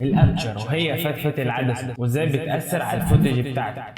ال aperture وهي فتحة العدسة وازاي بتأثر على ال footage بتاعتك.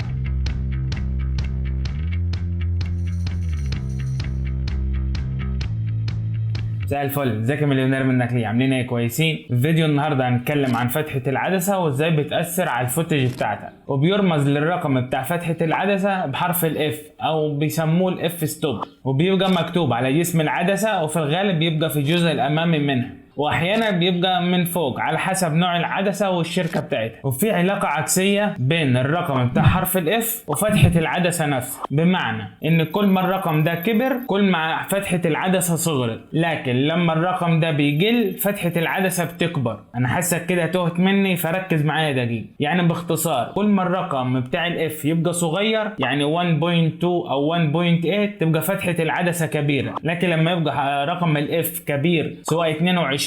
مساء الفل، ازيك يا مليونير منك ليه؟ عاملين ايه؟ كويسين؟ في فيديو النهارده هنتكلم عن فتحة العدسة وازاي بتأثر على ال footage بتاعتك، وبيرمز للرقم بتاع فتحة العدسة بحرف ال F او بيسموه ال F stop، وبيبقى مكتوب على جسم العدسة، وفي الغالب بيبقى في الجزء الامامي منها، واحيانا بيبقى من فوق على حسب نوع العدسة والشركة بتاعتها. وفي علاقة عكسية بين الرقم بتاع حرف ال F وفتحه العدسة نفسها، بمعنى ان كل ما الرقم ده كبر كل ما فتحه العدسة صغرت، لكن لما الرقم ده بيقل فتحه العدسة بتكبر. انا حاسك كده تهت مني، فركز معايا دقيقة. يعني باختصار كل ما الرقم بتاع ال F يبقى صغير، يعني 1.2 او 1.8، تبقى فتحه العدسة كبيرة، لكن لما يبقى رقم ال F كبير سواء 22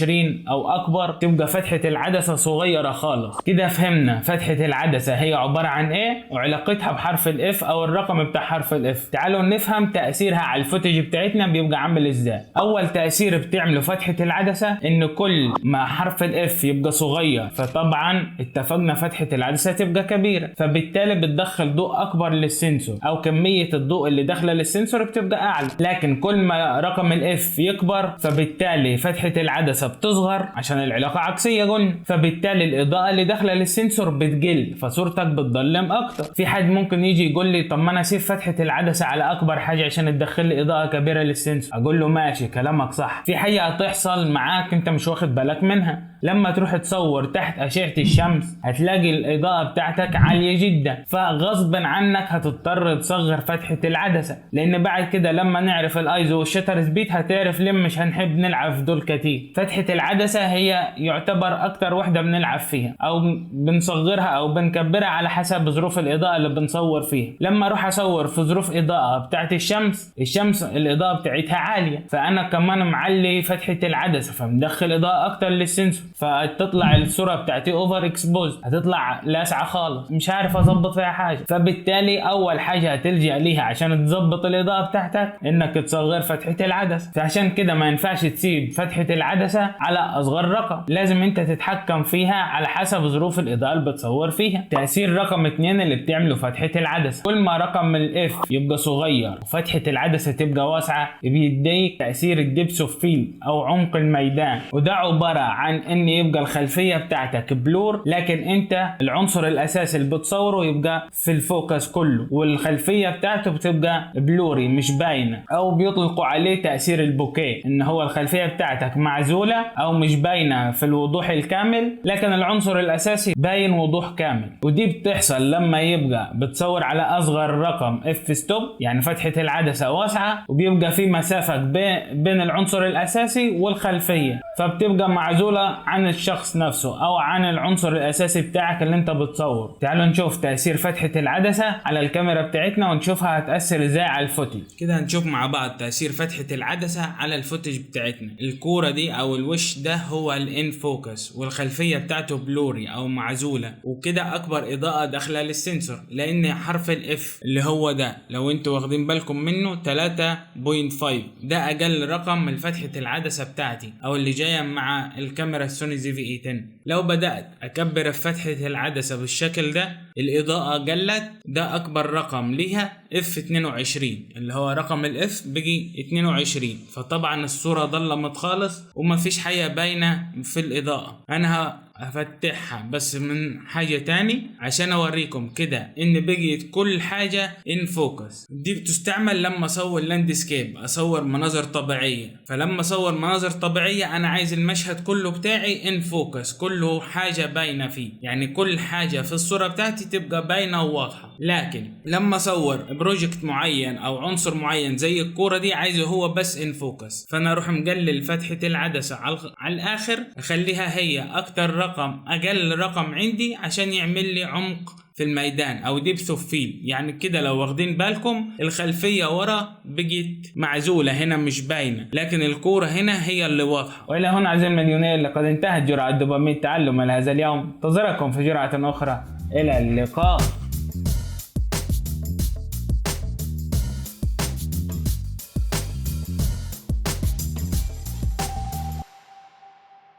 او اكبر تبقى فتحة العدسة صغيرة خالص. كده فهمنا فتحة العدسة هي عبارة عن ايه وعلاقتها بحرف ال F او الرقم بتاع حرف ال F. تعالوا نفهم تأثيرها على ال footage بتاعتنا بيبقى عامل ازاي. اول تأثير بتعمله فتحة العدسة ان كل ما حرف ال F يبقى صغير، فطبعا اتفقنا فتحة العدسة تبقى كبيرة، فبالتالي بتدخل ضوء اكبر لل sensor او كمية الضوء اللي داخلة لل sensor بتبقى اعلى. لكن كل ما رقم ال F يكبر فبالتالي فتحة العدسة بتصغر عشان العلاقة عكسية قلنا، فبالتالي الإضاءة اللي داخلة لل sensor بتقل، فصورتك بتضلم أكتر. في حد ممكن يجي يقول لي طب ما أنا أسيب فتحة العدسة على أكبر حاجة عشان تدخل لي إضاءة كبيرة لل sensor، أقول له ماشي كلامك صح. في حاجة هتحصل معاك أنت مش واخد بالك منها، لما تروح تصور تحت أشعة الشمس هتلاقي الإضاءة بتاعتك عالية جدا، فغصبا عنك هتضطر تصغر فتحة العدسة، لأن بعد كده لما نعرف ال ISO وال shutter speed هتعرف ليه مش هنحب نلعب في دول كتير. فتحة العدسة هي يعتبر أكتر وحدة بنلعب فيها أو بنصغرها أو بنكبرها على حسب ظروف الإضاءة اللي بنصور فيها. لما أروح أصور في ظروف إضاءة بتاعت الشمس، الشمس الإضاءة بتاعتها عالية، فأنا كمان معلي فتحة العدسة فمدخل إضاءة أكتر لل sensor، فتطلع الصورة بتاعتي over expose، هتطلع لاسعة خالص مش عارف اظبط فيها حاجة. فبالتالي اول حاجة هتلجأ ليها عشان تظبط الإضاءة بتاعتك انك تصغر فتحة العدسة. فعشان كده ما ينفعش تسيب فتحة العدسة على اصغر رقم، لازم انت تتحكم فيها على حسب ظروف الإضاءة اللي بتصور فيها. تأثير رقم 2 اللي بتعمله فتحة العدسة، كل ما رقم ال F يبقى صغير وفتحة العدسة تبقى واسعة بيديك تأثير ال depth of field او عمق الميدان، وده عبارة عن ان يبقى الخلفية بتاعتك blur، لكن انت العنصر الاساسي اللي بتصوره يبقى في ال focus كله، والخلفية بتاعته بتبقى blurry مش باينة، او بيطلقوا عليه تأثير ال bokeh، ان هو الخلفية بتاعتك معزولة او مش باينة في الوضوح الكامل، لكن العنصر الاساسي باين وضوح كامل. ودي بتحصل لما يبقى بتصور على اصغر رقم F stop، يعني فتحة العدسة واسعة وبيبقى في مسافة بين العنصر الاساسي والخلفية، فبتبقى معزولة عن الشخص نفسه او عن العنصر الاساسي بتاعك اللي انت بتصور. تعالوا نشوف تأثير فتحة العدسة على الكاميرا بتاعتنا ونشوفها هتأثر ازاي على ال footage. كده هنشوف مع بعض تأثير فتحة العدسة على ال footage بتاعتنا. الكورة دي او الوش ده هو ال in focus، والخلفية بتاعته blurry او معزولة، وكده اكبر اضاءة داخلة لل sensor، لان حرف ال F اللي هو ده لو انتوا واخدين بالكم منه 3.5 ده اقل رقم من فتحة العدسة بتاعتي او اللي جاية مع الكاميرا السوني ZV-E10. لو بدأت أكبر فتحة العدسة بالشكل ده الإضاءة قلت، ده أكبر رقم ليها F 22 اللي هو رقم ال F بقي 22، فطبعا الصورة ظلمت خالص ومفيش حاجة باينة في الإضاءة. أنا هفتحها بس من حاجة تاني عشان اوريكم كده ان بقيت كل حاجة in focus. دي بتستعمل لما اصور landscape، اصور مناظر طبيعية، فلما اصور مناظر طبيعية انا عايز المشهد كله بتاعي in focus، كله حاجة باينة فيه، يعني كل حاجة في الصورة بتاعتي تبقى باينة وواضحة. لكن لما اصور project معين او عنصر معين زي الكورة دي عايزه هو بس in focus، فانا اروح مقلل فتحة العدسة على الاخر، اخليها هي اكتر رقم، اقل رقم عندي عشان يعمل لي عمق في الميدان او depth of field. يعني كده لو واخدين بالكم الخلفية ورا بقت معزولة هنا مش باينة، لكن الكورة هنا هي اللي واضحة. والى هنا عزيزي المليونير لقد انتهت جرعة دوبامين التعلم لهذا اليوم، انتظركم في جرعة اخرى، الى اللقاء.